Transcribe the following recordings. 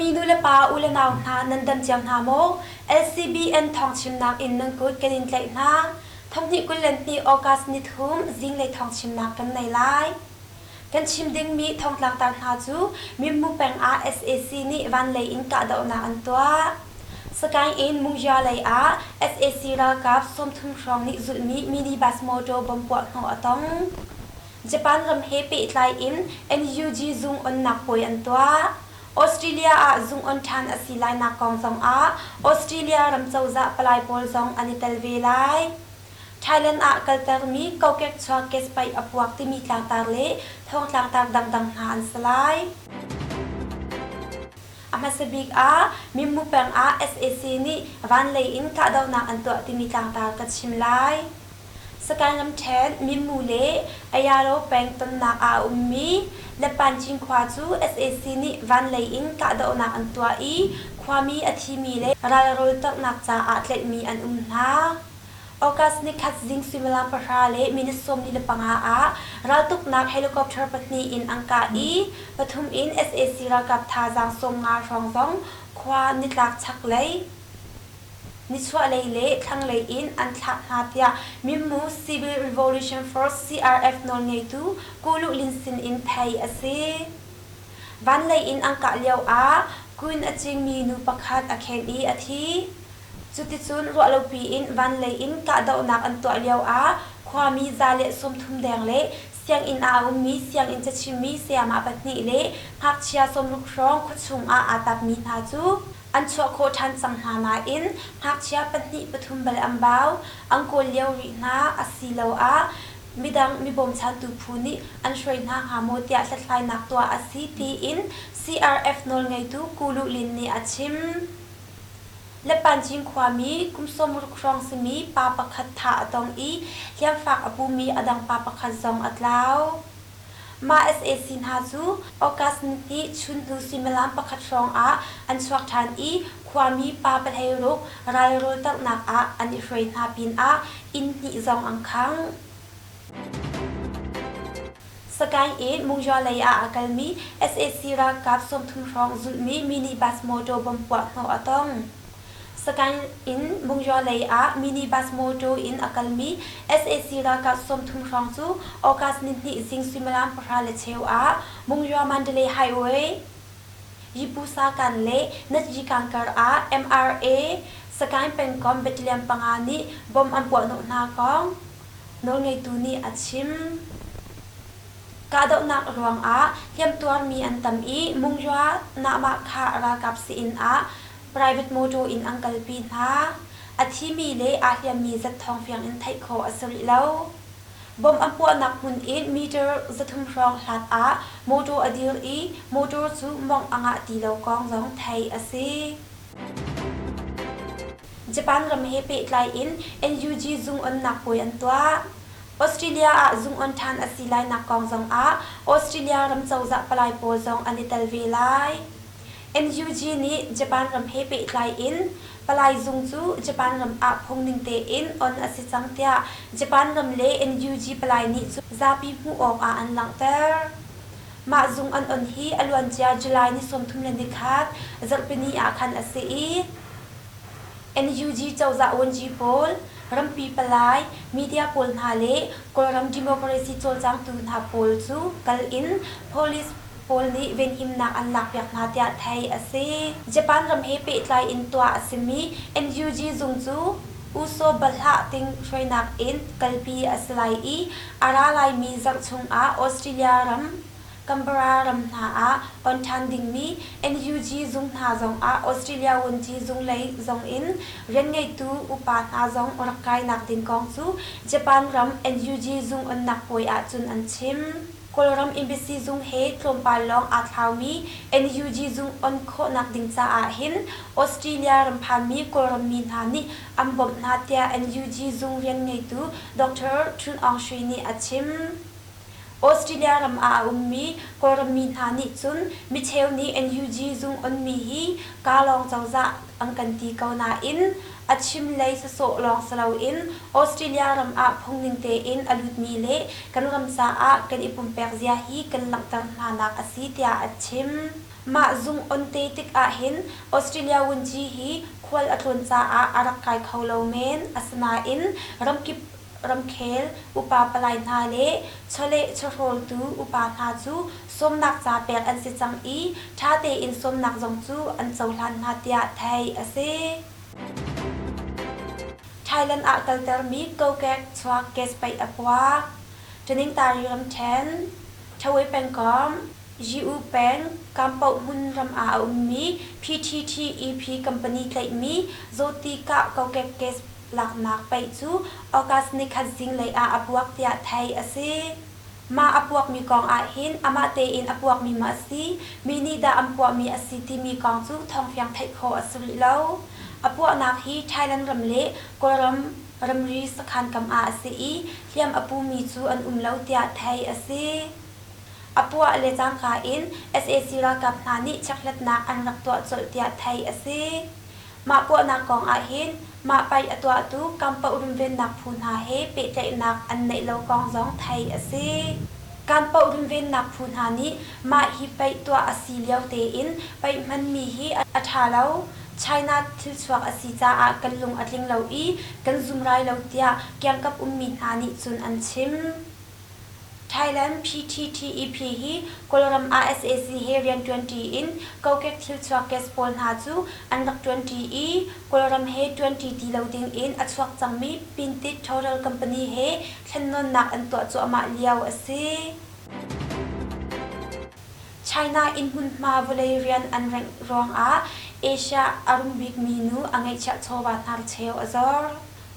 Dawtmi nulepa u le nau hna nan dam cio hna maw? LCBN thawngchimnak in nan kut kan in tlaih hna. Thonghnih 22 August nithum zinglei thawngchimnak kan nei lai. Kan chim dingmi thongtlangtar hna cu Mimmu peng ah sac nih vanlei in kahdohnak an tuah. Sagaing in Mungya lei ah sac ralkap 30 hrawng nih zulhmi minibus motor bomb puah hnawh a tong. Japan ram he pehtlai in NUG zung onnak puai an tuah. Australia ah zung on ṭhan a si lainak kong zongah Australia ram cozah palai pawl zong an i tel ve lai. Thailand ah kaltermi kokek chuak gas paih a puak timi tlangtar le thawngtlangtar dangdang hna an si lai. A hmasa bik ah Mimmu peng ah sac nih vanlei in kahdohnak an tuah timi tlangtar ka chim lai. Sagaing ramṭhen Mimmu le Ayaro peng tonnak ah a ummi Lepancin khua cu sac nih vanlei in kahdohnak an tuah i khuami a thimi le ral rawlternak caah tlaihmi an um hna. August nikhat zing suimilam 10 le minute 45 ah raltuknak helicopter pahnih in an kah i pathum in sac ralkap thazaang 50 hrawng zong khua nitlak chaklei, nichuahlei le thlanglei in an thlah hna tiah Mimmu Civil Revolution Force CRF nawlngeitu Kuluh Lin sin in theih a si. Vanlei in an kah lio ah kun a cingmi nu pakhat a khen i a thi. Cuticun ruahlopi in vanlei in kahdohnak an tuah lioah khuami 130 deng le sianginn ah a ummi sianginn cachimmi sayamah pahnih le ngakchia 60 hrawng khuachung ah aa tapmi hna cu an chuah khawh ṭhan cang hna nain ngakchia pahnih pathum bal an bau, an kawl lio rih hna asiloah midang mi bawmchantu phu nih an hruai hna hnga maw tiah hlathlainak tuah a si tiin CRF nawlngeitu Ku Luh Lin nih a chim. Lepancin khuami kum 60 hrawng simi pa pakhat thah a tong i hliamfak a pumi a dang pa pakhat zong a tlau. Mah sac hna cu August nihnih chun hnu suimilam pakhat hrawng ah an chuak ṭhan i khuami pa 16 ral rawlternak ah an i hruai hna pinah inn hnih zong an khangh. Sagaing in Mungzua lei ah a kalmi sac ralkap 30 hrawng zulhmi minibus motor bomb puah hnawh a tong. Sagaing in Mungzua lei ah minibus motor in a kalmi sac ralkap 30 hrawng cu August nihnih zing suimilam 10:15 ah Mungzua Mandalay Highway Yipusakan le Natjikang kar ah MRA Sagaing pengkomh battalion panga nih bomb an puahhnawh hna kong nawlngeitu nih a chim. Kahdohnak ruangah hliamtuarmi an tam i Mungzua Nahmahkhah ralkap sii-inn ah private motor in an kalpi hna. A thimi le aa hliammi zat thawng fiang in theih khawh a si rih lo. Bomb an puahnak hmun in meter 300 hrawng hlat ah motor a dir i motor cu mawngh a ngah ti lo kong zong theih a si. Japan ram he pehtlai in NUG zung onnak puai an tuah. Australia ah zung on ṭhan a si lainak kong zongah Australia ram cozah palai pawl zong an i tel ve lai. NUG nih Japan ram he pehtlai in palai zung cu Japan ram ah phungning tein on a si cang tiah Japan ram le NUG palai nih cun zapi hmuh awkah an langhter. Mah zung an on hi a luancia July ni 31 zarhpini ah khan a si i NUG cozah vuanci pawl, rampi palai, media pawl hna le Kawlram democracy cawlcangtu hna pawl cu kal in police pawl nih venhimnak an lakpiak hna tiah theih a si. Japan ram he pehtlai in tuah a simi NUG zung cu U Saw Bahlah ting hruainak in kalpi a si lai i a ra laimi zarh chungah Australia ram Canberra ram hna ah on ṭhan dingmi NUG zung hna zongah Australia Wunci zung lei zongin rianngeitu upa hna zong rak kainak ding kong cu Japan ram NUG zung onnak puai ahcun an chim. Kawlram embassy zung he tlawmpal lawng aa thlaumi NUG zung on khawhnak ding caah hin Australia ram phanmi Kawlram mi hna nih an bawmh hna tiah NUG zung rianngeitu Dr. Htun Aung Shwe nih a chim. Australia ram ah a ummi Kawlram mi hna nih cun micheu nih NUG zung onmi hi kaa lawng cozah an kan ti ko nain a chim lei sasawh lawng si loin Australia ram ah phungning tein a lutmi le kan ram caah kan i pumpek zia hi kan langhter hnanak a si tiah a chim. Mah zung on te tik ahhin Australia Wunci hi khual a tlawn caah a rak kai kho lo men. Asinain ramkip ramkhel upa palai hna le chawleh chawhrawltu upa hna cu sawmnak ca pek an si cang i ṭha tein sawmnak zong cu an cohlan hna tiah theih a si. Thailand ah kaltermi kokek chuak gas paih a puak. Taningtari ramṭhen, Ṭhawe pengkomh, Yiu peng, Kampoh hmun ram ah a ummi PTTEP company tlaihmi Zawti kah kokek gas laknak paih cu August nikhat zinglei ah a puak tiah theih a si. Mah a puakmi kong ahhin amah tein a puakmi maw a si, mi nih dah an puahmi a si timi kong cu thawngfiang theih khawh a si rih lo. A puahnak hi Thailand ram le Kawlram ramri sakhan kam ah a si i hliam a pumi cu an um lo tiah theih a si. A puah le cangka in sac ralkap hna nih chekhlatnak an rak tuah colh tiah theih a si. Mah puahnak kong ahhin mah paih a tuahtu Kampoh runvennak phu hna he pehtlaihnak an neih lo kong zong theih a si. Kampoh runvennak phu hna nih mah hi paih tuah a si lio tein paih hmanmi hi a ṭha lo. China thilchuak a si caah kan lung a tling lo i kan zum rai lo tiah kiangkap ummi hna nih cun an chim. Thailand PTTEP hi Kawlram ah sac he rianṭuanṭi in kokek thilchuak gas pawl hna cu an rak ṭuanṭi i Kawlram he ṭuanṭi ti lo ding in a chuak cangmi Pintit Total Company he thlennawnnak an tuah cuahmah lio a si. China inn hmunhma vawlei rian an rengh ruangah Asia a rum bikmi nu a ngeihchiah chawva hnarcheu a zor.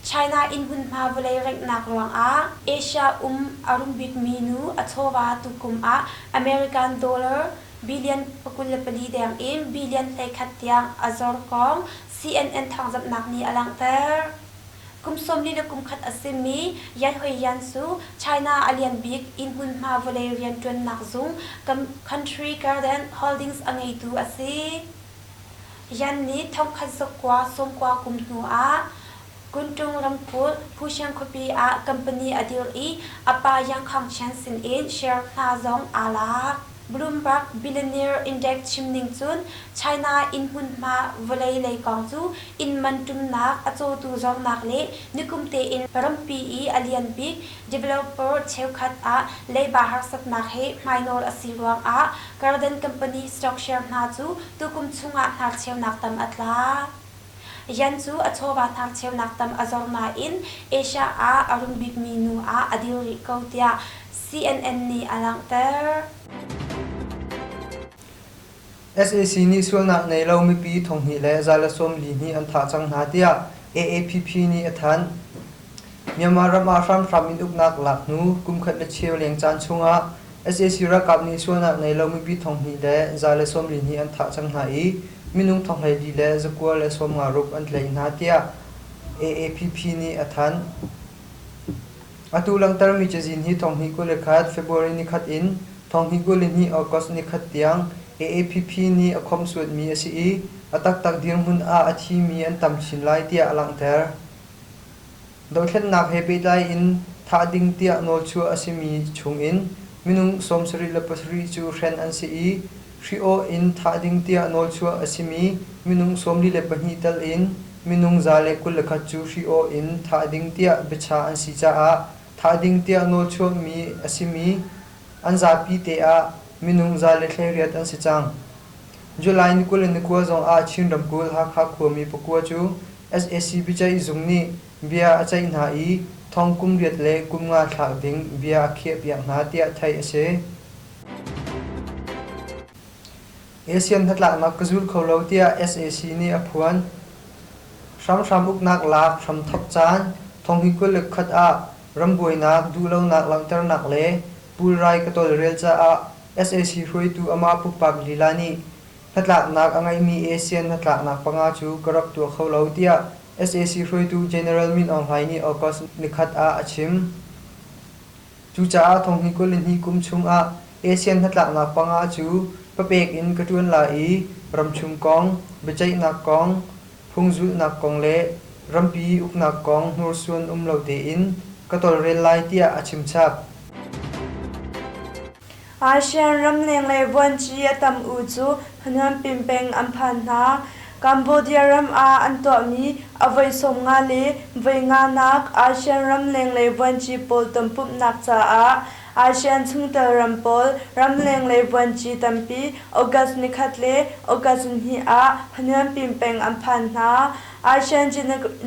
China inn hmunhma vawlei renghnak ruangah Asia um a rum bikmi nu a chawva tukum ah American dollar billion 24 deng in billion 11 tiang a zor kong CNN thawngzamhnak nih a langhter. Kum 41 a simi Yan Huiyan cu China a lian bik inn hmunhma vawlei rianṭuannak zung Country Garden Holdings a ngeitu a si. Yan nih thongkhat zakua sawmkua kum hnu ah Kuntung ramkulh Phuxiang khuapi ah company a dirh i a pa Yang Khangchian sinin share hna zong aa lak. Bloomberg Billionaire Index chim ning cun China inn hmunhma vawlei lei kong cu inn man ṭumnak, a cawtu zornak le nikum tein rampi i a lian bik Developer cheukhat ah leiba harsatnak he hmainawl a si ruangah Garden company stock share hna cu tukum chungah hnarcheunak tam a tla. Yan cu a chawva hnarcheunak tam a zor nain Asia ah a rum bikmi nu ah a dir rih ko tiah CNN nih a langhter. Sac nih sualnak nei lo mipi thonghnih le 142 an thah cang hna tiah AAPP nih a thanh. Myanmar ram ah hramhram in uknak lak hnu kum khat le cheu leng caan chungah sac ralkap nih sualnak nei lo mipi thonghnih le 142 an thah cang hna i minung thonghleili le 196 an tlaih hna tiah AAPP nih a thanh. Atu langhtermi cazin hi 2021 February nikhat in 2022 August nikhat tiang AAPP nih a khawmhsuatmi a si i a taktak dirhmun ah a thimi an tam chin lai tiah a langhter. Dothlennak he pehtlai in thah ding tiah nawlchuah a simi chungin minung 77 cu hren an si i hri-awh in thah ding tiah nawlchuah a simi minung 42 tal in minung 121 cu hri-awh in thah ding tiah biachah an si caah thah ding tiah nawlchuahmi a simi an zapi te ah minung 118 an si cang. July ni 29 zong ah Chin ramkulh Hakha khuami pakua cu sac biaceih zung nih bia a ceih hna i thong kum riat le kum nga thlak ding bia a khiahpiak hna tiah theih a si. ASEAN hnatlaknak ka zul kho lo tiah sac nih a phuan. Hramhram uknak lak hramthok caan thonghnih 21 ah rambuainak, duhlonak langhternak le pulrai ka tawlrel caah sac hruaitu amah pumpak lila nih hnatlaknak a ngeihmi ASEAN hnatlaknak panga cu ka rak tuah kho lo tiah sac hruaitu General Min Aung Hlaing nih August nikhat ah a chim. Cucaah thonghnih 22 kum chungah ASEAN hnatlaknak panga cu papek in ka ṭuan lai i ramchung kong, biaceihnak kong, phungzulhnak kong le rampi uknak kong hnursuan um lo tein ka tawlrel lai tiah a chimchap. ASEAN ramleng le vuanci a tam u cu Phnom peng an phan hna. Cambodia ram ah an tuahmi a voi 50 le voi nganak ASEAN ramleng lei vuanci pawl tonpumhnak caah ASEAN chungtel ram pawl ramleng lei vuanci tampi August nikhat le August 2 ah Phnom peng an phan hna. ASEAN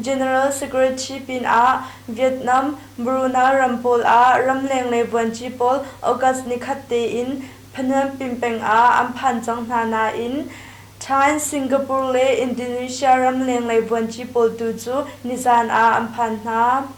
General Secretary pinah Vietnam, Brunei ram pawl ah ramleng lei vuanci pawl August nikhat tein Phnom peng ah an phan cang hna nain Thai, Singapore le Indonesia ramleng lei vuanci pawl tu cu nizan ah an phan hna.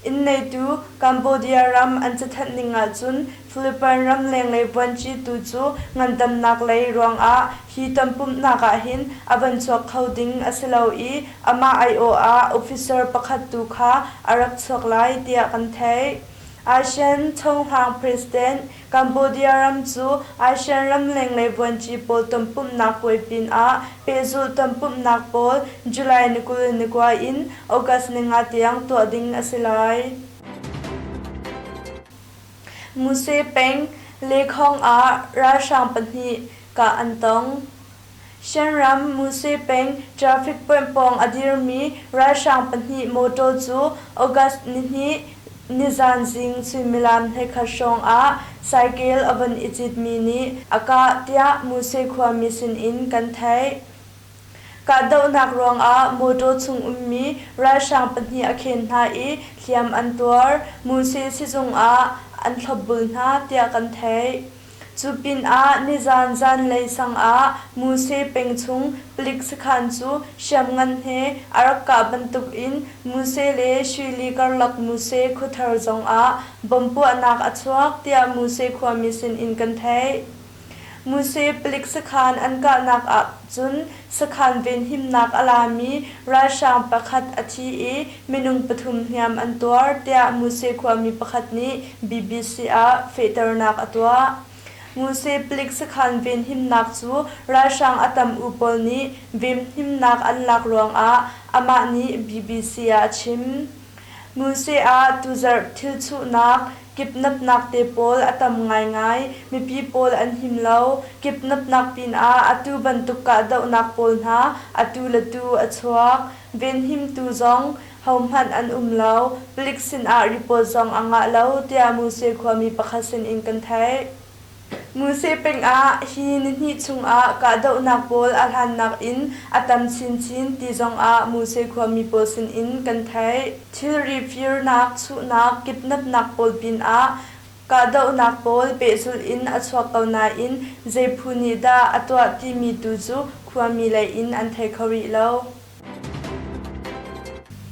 Inn neitu Cambodia ram an cathanh ning ahcun Philippine ramleng lei vuanci tu cu ngandamnak lei ruangah hi tonpumhnak ahhin a van chuak kho ding a si lo i amah aiawh ah officer pakhat tu kha a rak chuak lai tiah kan theih. ASEAN chonghlang President Cambodia ram cu ASEAN ramleng lei vuanci pawl tonpumhnak puai pinah pehzulh tonpumhnak pawl July ni 29 in August ni 5 tiang tuah ding a si lai. Muse peng Lekhong ah ralhrang pahnih kah an tong. Shanram Muse peng traffic point pawng a dirmi ralhrang pahnih motor cu August nihnih nizan zing suimilam 11 hrawng ah cycle a von i citmi nih a kah tiah Muse khuami sinin kan theih. Kahdohnak ruangah mawṭaw chung ummi ralhrang pahnih a khen hna i hliam an tuar. Muse sizung ah an thlopbul hna tiah kan theih. Cu pinah nizan zanlei sang ah Muse peng chung palik sakhan cu hriamngan he a rak kah bantukin Muse le Shuili karlak Muse khuathar zongah bomb puahnak a chuak tiah Muse khuami sinin kan theih. Muse palik sakhan an kahnak ah cun sakhan venhimnak a lami ralhrang pakhat a thi i minung pathum hliam an tuar tiah Muse khuami pakhat nih BBC ah fehternak a tuah. Muse palik sakhan venhimnak cu ralhrang a tam u pawl nih venhimnak an lak ruangah amah nih BBC ah a chim. Muse ah tuzarh thilchuhnak Kipnapnak te pawl a tam ngaingai. Mipi pawl an him lo. Kipnapnak pinah atu bantuk kahdohnak pawl hna atu le tu a chuak. Venhimtu zong hohmanh an um lo. Palik sinah report zong a ngah lo tiah Muse khuami pakhat sinin kan theih. Muse peng ah hi nihnih chungah kahdohnak pawl a hlannak in a tam chinchin ti zongah Muse khuami pawl sinin kan theih. Thilri firnak, chuhnak, kidnapnak pawl pinah kahdohnak pawl pehzulh in a chuak ko nain zei phu nih dah a tuah timi tu cu khuami lei in an thei kho rih lo.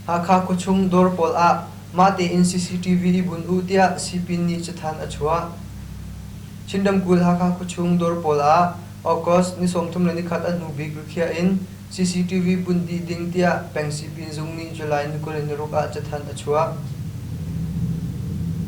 Hakha khuachung dawr pawl ah mah tein CCTV i bunh u tiah sipin nih cathanh a chuah. Chin ramkulh Hakha khuachung dawr pawl ah August ni 31 a hnu bik rikhiah in CCTV bunh dih ding tiah peng sipin zung nih July ni 26 ah cathanh a chuah.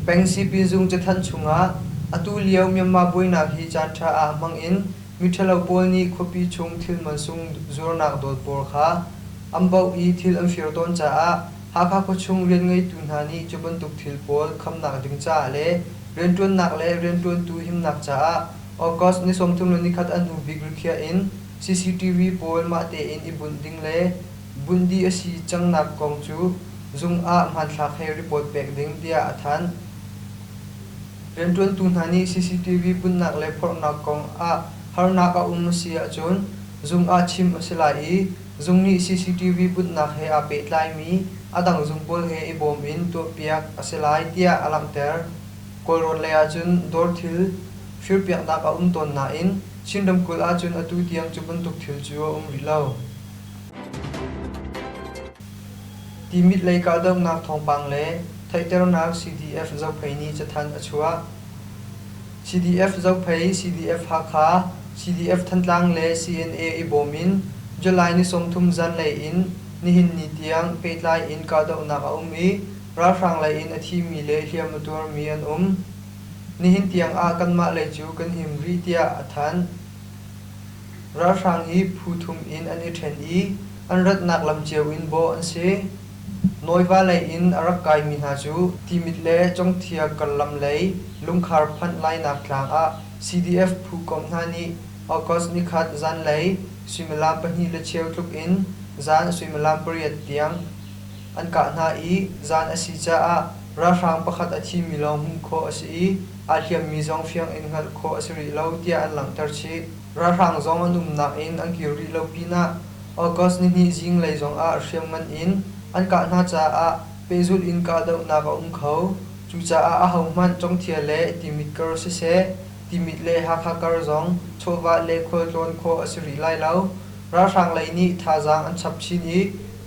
Peng sipin zung cathanh chungah atu lio Myanmar buainak hi caanṭha ah hmang in Miṭhalo pawl nih khuapi chung thil mansung zuarnak dawt pawl kha an baoh i thil an fir tawn caah Hakha khuachung rianngeitu hna nih cu bantuk thil pawl khamnak ding caah le rianṭuannak le rianṭuantu himnak caah August ni 31 a hnu bik rikhiah in CCTV pawl mah tein i bunh ding le bunh dih a si cangnak kong cu zung ah hmanthlak he report pek ding tiah a thanh. Rianṭuantu hna nih CCTV bunhnak le phorhnak kong ah harnak a um a si ahcun zung ah chim a si lai i zung nih CCTV bunhnak he aa pehtlaimi a dang zung pawl he i bawm in tuahpiak a si lai tiah a langhter. Kawlrawn lei ahcun dawr thil firpiaknak a um tawn nain Chin ramkulh ahcun atu tiang cu bantuk thil cu a um rih lo. Timit lei kahdohnak thawngpang le theihternak CDF Zophei nih cathanh a chuah. CDF Zophei, CDF Hakha, CDF Thantlang le CNA i bawm in July ni 30 zanlei in nihin ni tiang pehtlai in kahdohnak a um i ralhrang lei in a thimi le hliam a tuarmi an um. Nihin tiang ah kanmah lei cu kan him rih tiah a thanh. Ralhrang hi phu thum in an i ṭhen i an ratnak lam cio in bawh an si. Nawiva lei in a rak kaimi hna cu Timit le Congthia karlam lei lungkhar phanh lainak tlang ah CDF phu komh hna nih August nikhat zanlei suimilam 2:15 tluk in zan suimilam 8 tiang an kah hna i zan a si caah ralhrang pakhat a thimi lawng hmuh khawh a si i aa hliammi zong fiang in hngalh khawh a si rih lo tiah an langhter chih. Ralhrang zong an umnak in an kir rih lo pinah August nihnih zinglei zongah hriamngan in an kah hna caah pehzulh in kahdohnak a um kho. Cucaah ahohmanh Congthia le Timit kar siseh, Timit le Hakha kar zong chawhvah le khualtlawn khawh a si rih lai lo. Ralhrang lei nih thazaang an chap chin i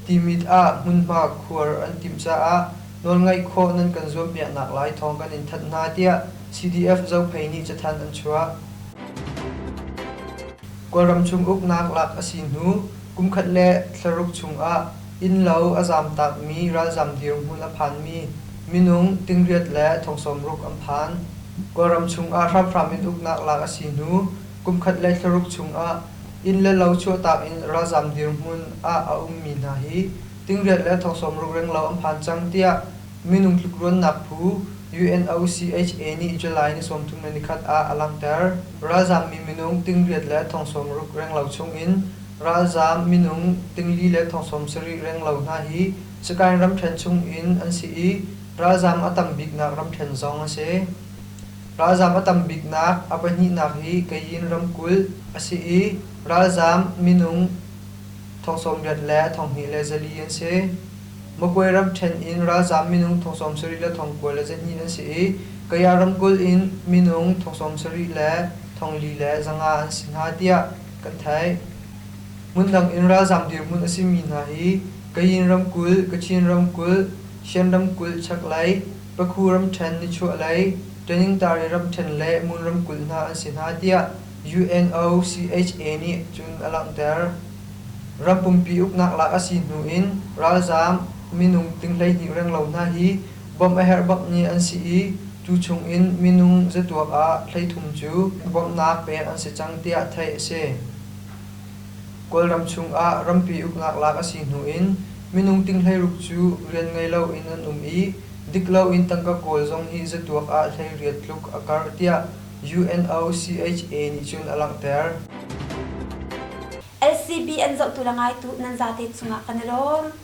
Timit ah hmunhma khuar an timh caah nawlngaih khawh nan kan zuampiaknak lai thawng kan in thanh hna tiah CDF Zophei nih cathanh an chuah. Kawlram chung uknak lak a si hnu kumkhat le thlaruk chungah innlo a zamtakmi ralzam dirhmun a phanmi minung 800 le 60,000 an phan. Kawlram chungah hramhram in uknak lak a si hnu kumkhat le thlaruk chungah inn le lo chuahtak in ralzam dirhmun ah a ummi hna hi 800 le 60,000 renglo an phan cang tiah minung tlukruannak phu UNOCHA nih July ni 31 ah a langhter. Ralzammi minung 800 le 60,000 renglo chungin ralzam minung 4 le 70,000 renglo hna hi Sagaing ramṭhen chungin an si i ralzam a tam biknak ramṭhen zong a si. Ralzam a tam biknak a pahnihnak hi Kayin ramkulh a si i ralzam minung 80 le 2,400 an si. Magway ramṭhen in ralzam minung 70 le 9,200 an si i Kaya ramkulh in minung 70 le 4,500 le 500 an si hna tiah kan theih. Hmundang in ralzam dirhmun a simi hna hi Kayin ramkulh, Kachin ramkulh, Shan ramkulh chaklei, Pakhu ramṭhen nichuahlei, Tanintari ramṭhen le Mun ramkulh hna an si hna tiah UNOCHA nih cun a langhter. Ram pumpi uknak lak a si hnu in ralzaam minung ting 12 renglo hna hi bawmh a herh bakmi an si i cu chungin minung zatuak ah 33 cu bawmhnak pek an si cang tiah theih a si. Kawlram chungah rampi uknak lak a si hnu in minung ting 16 cu rian ngei loin an um i dik loin tangka kawl zong hi zatuak ah 18 tluk a karh tiah UNOCHA nih cun a langhter. LCB an zohtu le ngaitu nan zate cungah kan i lawm.